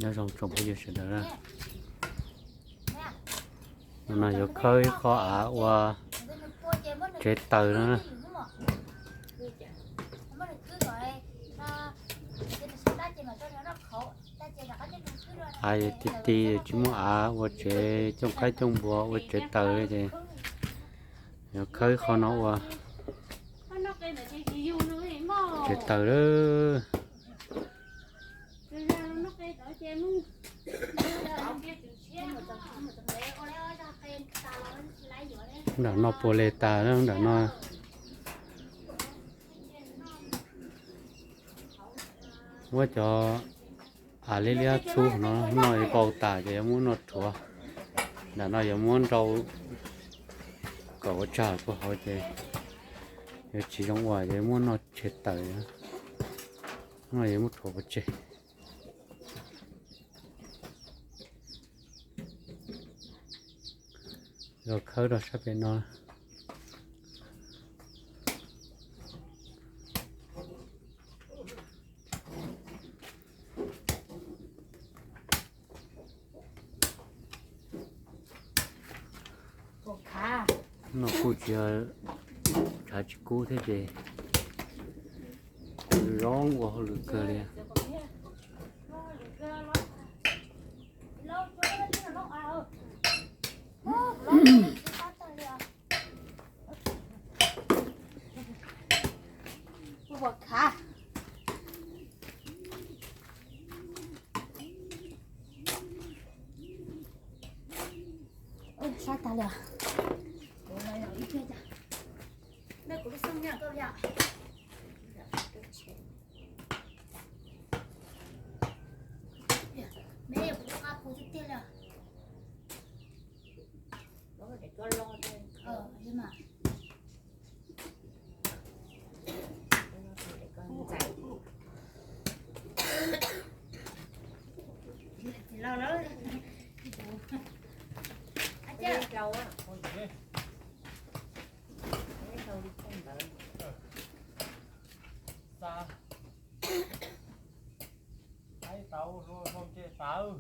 Nyob zoo tsoom phooj ywg sawv daws na. No yuav khawb ib qho av ua tsev taws no na. Av yuav ti ti, tsis muaj av ua tsev cooj qaib cooj npua ua tsev taws li ces yuav khawb ib qho no ua tsev taws lawm. Nram no puas li tas nram no. Muab cov av liab liab txhub no noj ib pauj tas ces yuav muab noj rhuav. Nram no yuav muab nrau kom ua tsag puag hauv ces yuav tsis zoo ua, yuav muab noj tseg taws, noj yuav muab rhuav pov tseg. Los khawb rau sab pem no. No kuj tsis, tshav tsis kub thiab ces zoo ua hauj lwm kawg li. Sab tas li. Xa, ib tau hlua hlua nce tawv.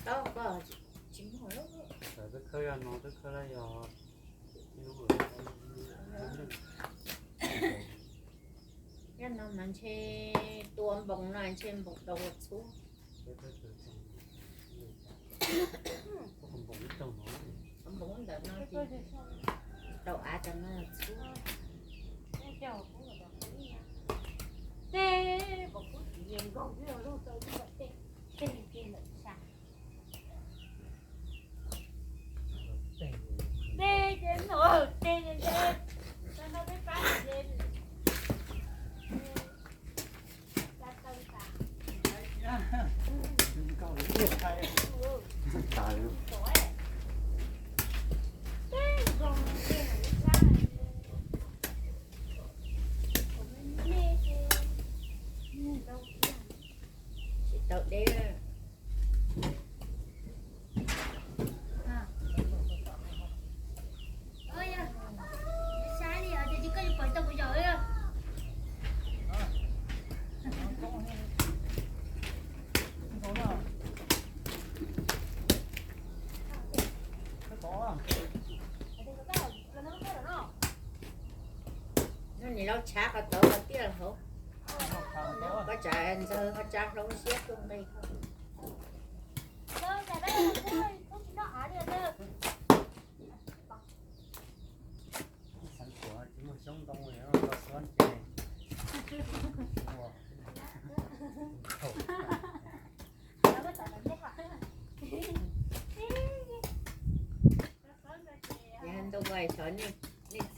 Tau koj tsis muaj lawm. Twb khawb yog no, twb khawb yog, yog no mas ntshe tua npoos no ntshe npoos tau txhub. Npoos ntawm no, tau av tau no txhub. Tsis tau deb. Nws los tshav qhov tod qhov tiaj hauv, koj tsam ntxawg ho tsa hlau siab tuaj nqi koj. Xav kuv tsis muaj xyoob ntoo li, tau xyoob ces Ces ntoo ko xyov nej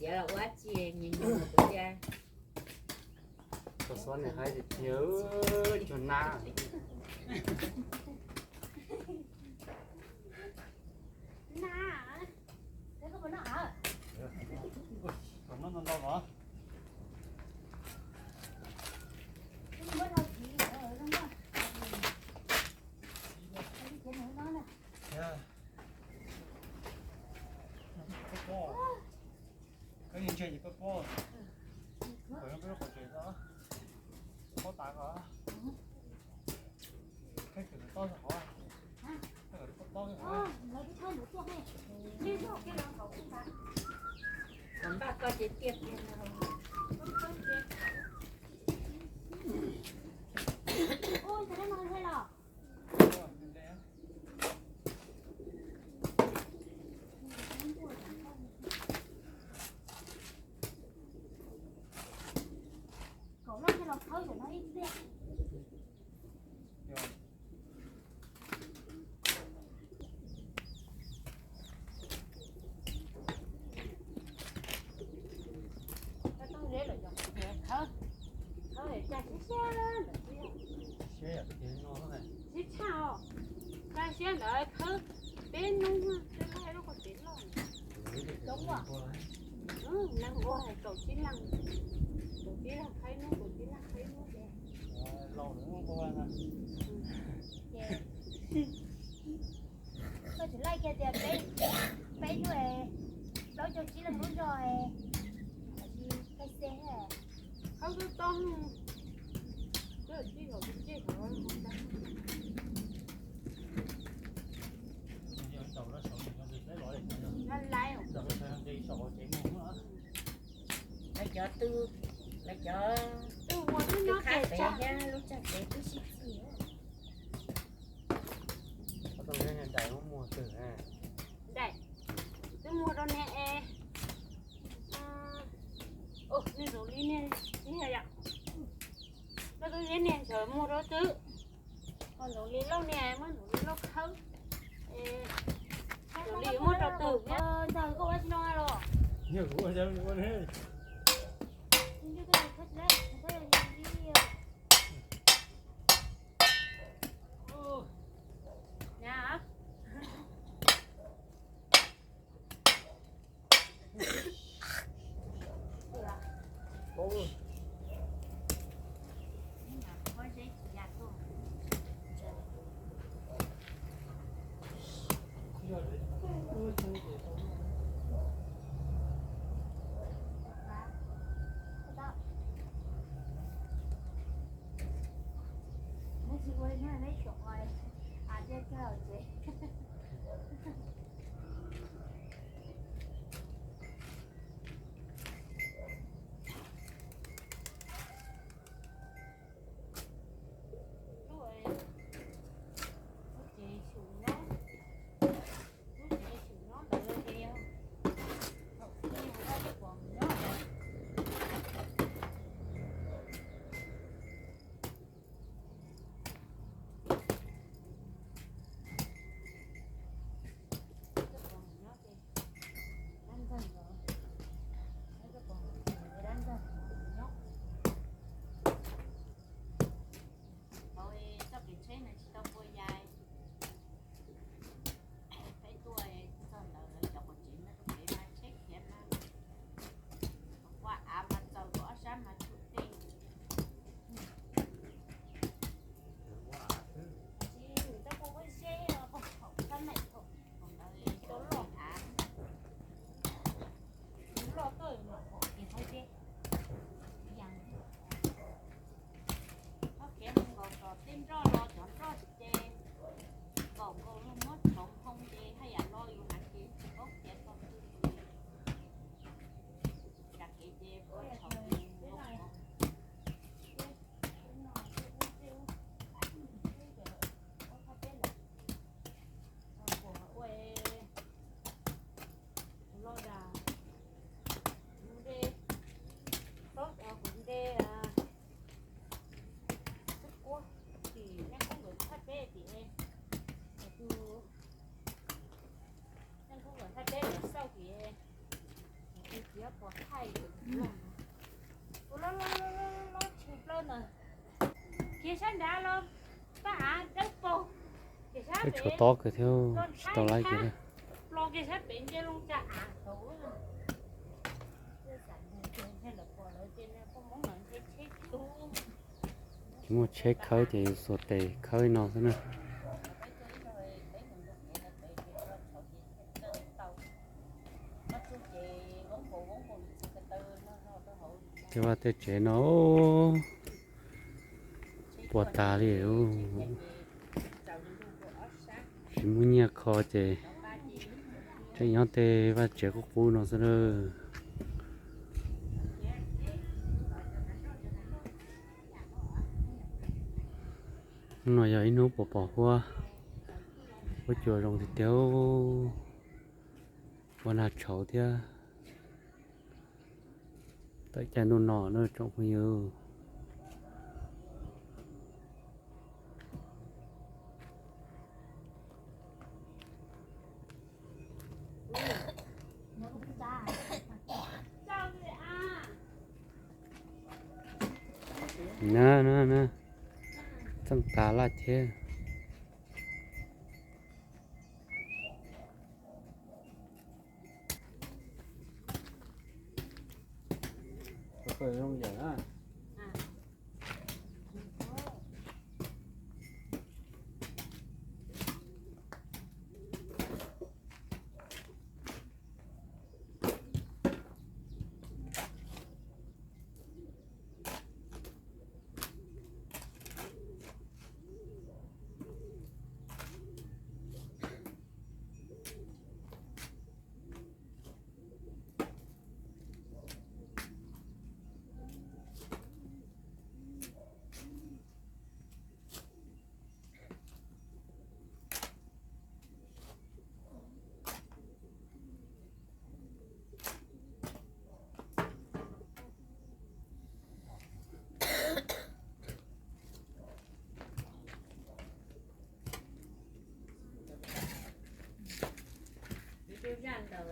Tiav los ua tsi, nyias nyias mus kuv tias. Koj xob nws haib tias nyias cuag nab. Nab, koj puas noj av? Koj noj ntau ntau los. Koj yeej ntseg ces koj pob, koj pob qhov tsev tau, pob tas ko, koj kawm tau qhov, koj pob qhov. Kom npaj koj ces tiag tiag no. Ua, ntawm no los. Kaum loj thiaj los khawb ntawm no ib pliag. Khawb, khawb es caj siab siab ntawm tib, siab tshaj os. Caj siab ntawd khawb peb hnub, tej laij lub qhov tsev loj. Coob as. Neeg ua kaum tsib leeg, kaum tsib leeg khawb ib hnub, kaum tsib leeg khawb ib hnub ces. Ces koj tseem laij kiag tias peb, peb hnub, plaub caug tsib leeg lub zog, kaij xe. Khawb tub tob, twb tib kaum tsib, tib kaum. Lawv cov twb, lawv cov twb muag twb nyob qab pem thiab lub tsag pem twb sib txig. Daim, twb muag rau niag es, niag Zoov Lis niag, niag yom, koj twb niag niag ntawd muag rau twb. Ho Zoov Lis lauj niag muab Zoov Lis lauj khawb. Zoov Lis muab rau twg thiab? Ntxawg koj ua tsis no los? Yog kuv ua, ua ne. Kiag sab nrad los pab av dawb paug, kiag sab pem tshuav tob kawg thiab, tsis tau laib kiag. Plo kiag sab pem nce loo tsa av tau. Tsis muaj tsheb khawb ces yus xuas tes khawb no xwb na. Tej vaj tej tsev no puas tas li. Tsis muaj nyiaj kho ces tseem nyob tej vaj tsev qub qub no xwb na. Hnub no yog ib hnub puas pom huab, huab cua zoo tiag tiag, ua nag tshauv thiab. Tawm caij ntuj no na tsoom phooj ywg. Na na na, txeej tas laj thiab. Rau zaj ntawm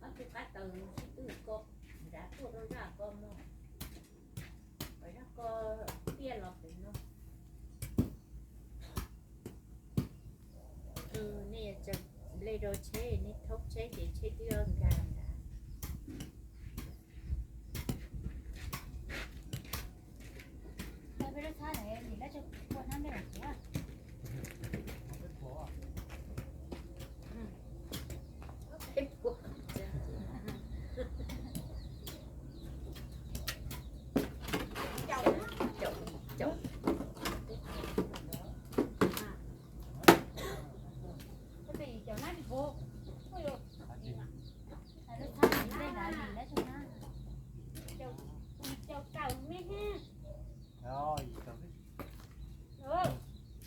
ob tug qab taws sib tw ko, nrad tuaj rau zaj ko mog. Zaj ko tiaj los pem no. Nej tseem nplej rau tsheb, nej thoob tsheb ces tsheb twb yuav nkag ntag.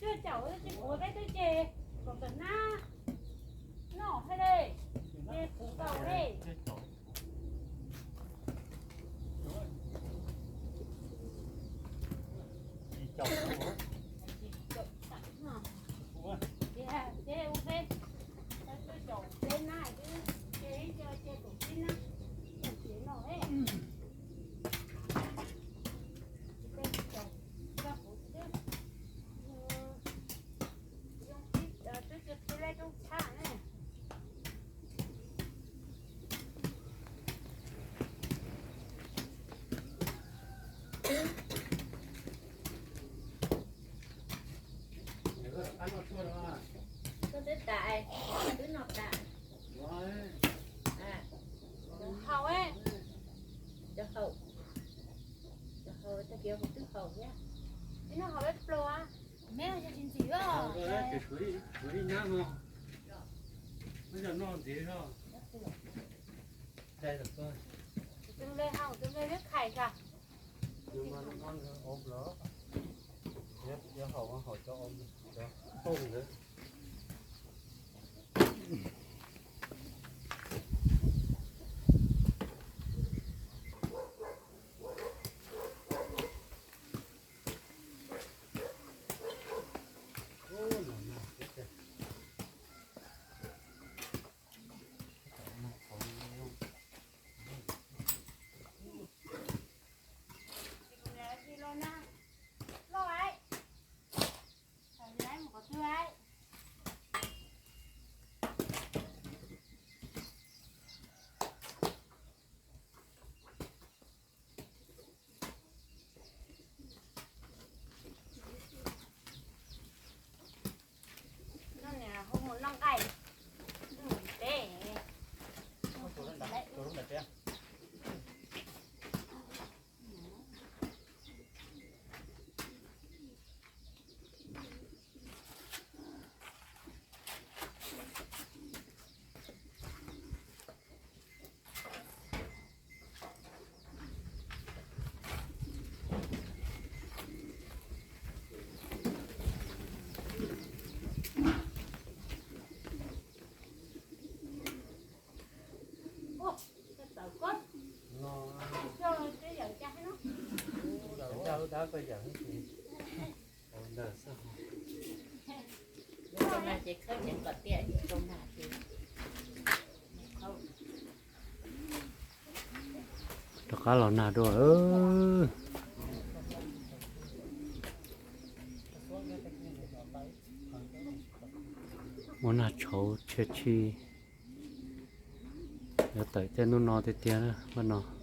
Twb caum tsis puav peb twb ces kom tom nab noj thiab li, ces puv nkaus li. Ces ua peb, peb caum peb nab twb ces ib co ces kaum tsib nab, ces noj. Koj twb tas, twb noj tas. Haus, cov haus, cov haus tag kis kuv twb haus thiab. Ib no haus peb plaub. Meb tsis ntxim os. Tus nqe haus, tus nqe lub khais kag. Rov qab los nag dua. Muaj nag tshauv tshia tshij. Yuav tawm tej hnub no tiag tiag na, npaj no.